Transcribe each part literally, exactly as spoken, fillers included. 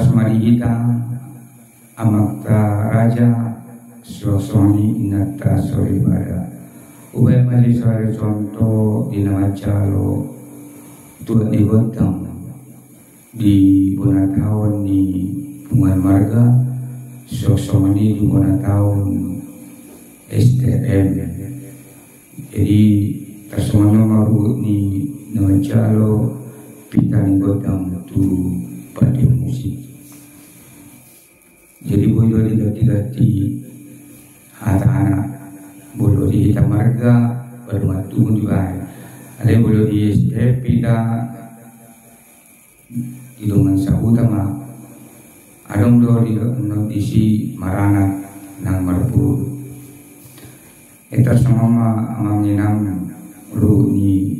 Mari hita amanta raja, suang songon i inanta soripada. Hubaen ma jo sada contoh di na manjalo tua ni gondang di bona taon ni punguan marga, suang songon i di bona taon S T M. Jadi tarsongon on ma ruhut ni na manjalo pita ni gondang tu pande musik. Jadi boi do diganti-ganti hatana, molo di hita marga, baru matumun dibaen. Alai molo di S T M pita di dongan sahuta ma, adong do di, disi maranak nang marpuru. Tarsongon ma amang inang ruhut ni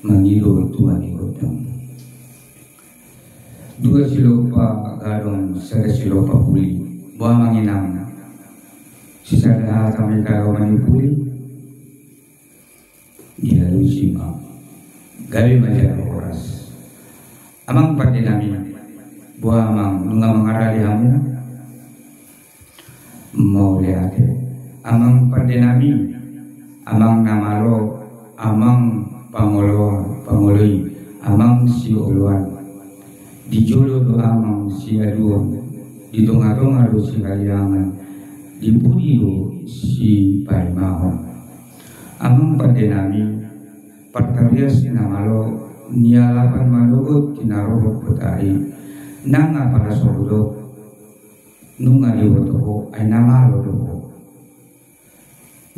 mangido tua ni gondang. Dua silompa gadong, sada silompa puli. Boha amang inang, sisada hata ma i, gabe manipuli. Dialusi ma, gabe ma jala horas. Amang pande nami, boha amang, nunga mangarade hamu? Mauliate. Amang pande nami, amang na malo, amang pangolo, pangoloi, amang sioloan. Di jolo do amang siaduon, di tonga-tonga do sihaliangan, di pudi do sipaimahon. Amang pande nami, partarias na malo, nialapan manogot tinarohot botari, nang apala sordok, nunga diboto ho, ai na malo do ho.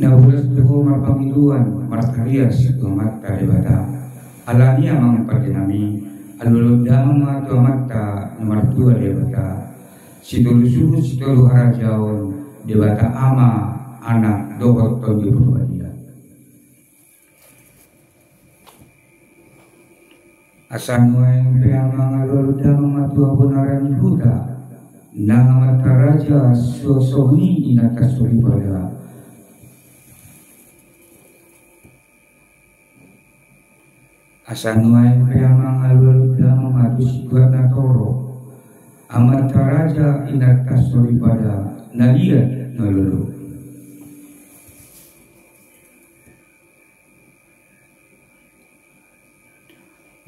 Na horas do ho marpangidoan, martarias tu Amanta Debata. Alani amang pande nami, alualuhon damang ma tu Amanta na martua Debata. Sitolu suhut, sitolu harajaon, Debata Ama, Anak, dohot Tondi Porbadia. Asa nuaeng pe amang alualuhon damang ma tu habonaran ni huta, nang amanta raja suang songon i inanta soripada. Asa nuaeng pe amang alualuhon damang ma tu situan na torop, amanta raja inanta soripada na liat na lolo.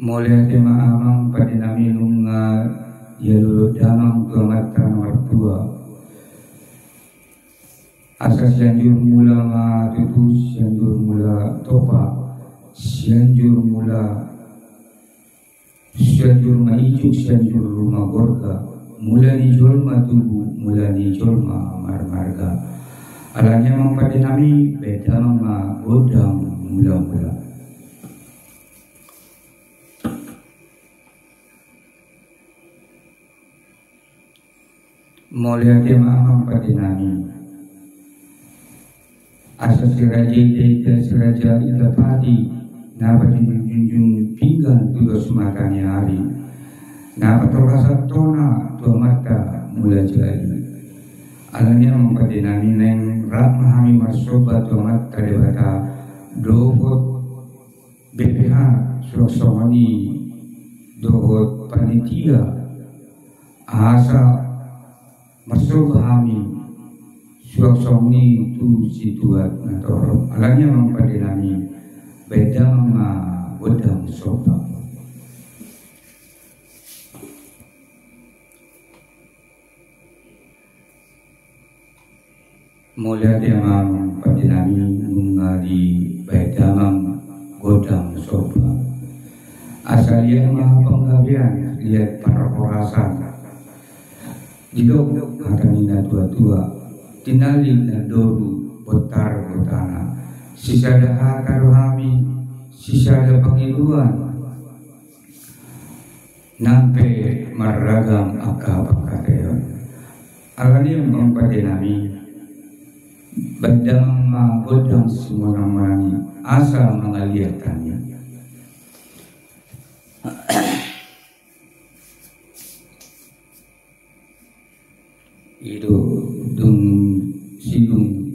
Mauliate ma amang pande nami nunga dialualuhon damang tu Amanta na martua. Asa Sianjur Mula ma tutu, Sianjur Mula Topa, Sianjur Mula, Sianjur ma ijuk, Sianjur ma gorga, mula ni jolma tubu, mula ni jolma marmarga. Alani amang pande nami, baen damang ma gondang mula-mula. Mauliate ma amang pande nami. Asa si raja ita-ita, si raja ita pati, na pajunjung-junjung pinggan tu dos mata ni ari, na patorhasan tona tu Amanta Mulajadi. Alani amang pande nami, naeng rap ma hami marsomba tu Amanta Debata, dohot B P H suang songon i, dohot panitia, asa marsomba hami suang songon i tu situan na torop. Alani amang pande nami, baen damang ma gondang somba. Mauliate amang pande nami, nunga dibaen damang gondang somba. Asa liat ma panggabean, liat parhorasan. Didok hata ni na tua-tua, tinallik na doru bontar gotana. Sisada hata do hami, sisada pangidoan. Nang pe marragam angka pangkataion. Alani amang pande nami, baen damang ma gondang simonang-monang i, asa mangaliat hami. I do dung sidung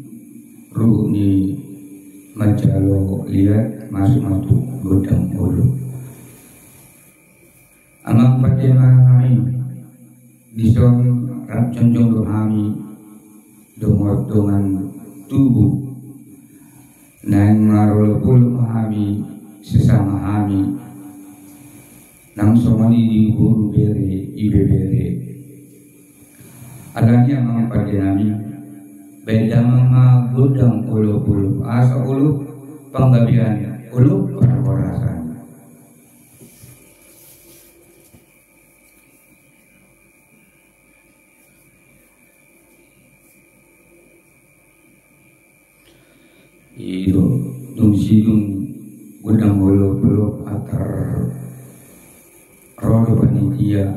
ruhut ni manjalo liat, masuk ma tu gondang molo. Amang pande nami, Dison rap jongjong do hami dohot dongan tubu. Naeng marolopolop ma hami sesama hami. Nang songon i di boru bere, ibebere. Alani i amang pande nami, baen damang ma gondang olopolop, asa olop panggabean, olop parhorasan. I do, dung sidung gondang olopolop antar ro do panitia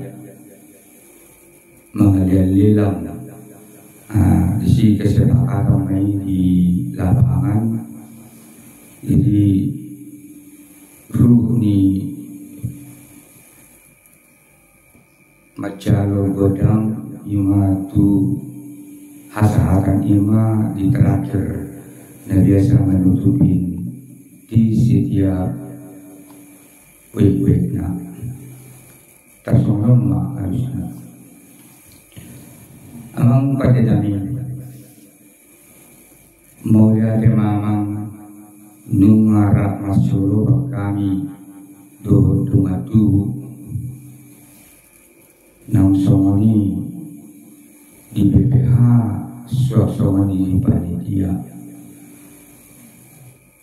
mangalean lelang. Ah, disi kesepakatan ma i di lapangan. Jadi ruhut ni manjalo gondang i ma tu hasahatan, i ma di terakhir na biasa manutupi di setiap wijk-wijk na. Tarsongon on ma alusna. Amang pande nami, mauliate ma amang, nunga rap marsiolopan hami dohot dongan tubu. Nang songon i di B P H, suang songon i di panitia.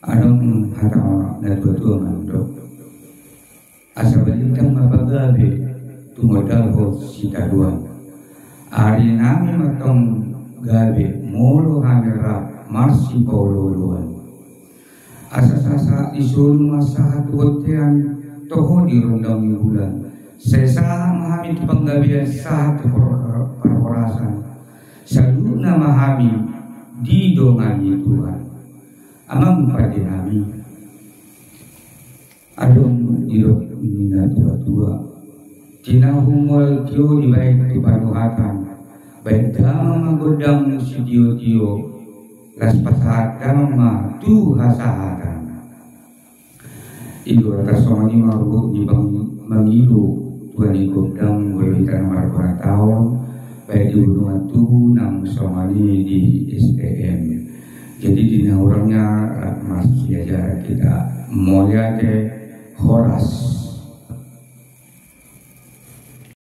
Adong hata na tua-tua mandok, asa balintang ma pagabe tumundalhon sitadoan. Ari nami ma tong gabe molo hami rap marsipaolo-oloan. Asa sahat-sahat ni solu ma sahat tu bontean, toho di rondang ni bulan. Sai sahat ma hami tu panggabean, sahat tu par-, parhorasan. Saluhutna ma hami didongani Tuhan. Amang pande nami, adong didok ni na tua-tua, tinahu mual tio dibaen tu panuhatan, baen damang ma gondang sitio-tio, laos pasahat damang ma tu hasahatan. I do tarsongon i ma ruhut ni pang-, mangido tua ni gondang, molo hita na marhorahon, baik di dongan tubu nang songon i di S T M. Jadi di na hurangna rap marsiajar hita. Mauliate, horas.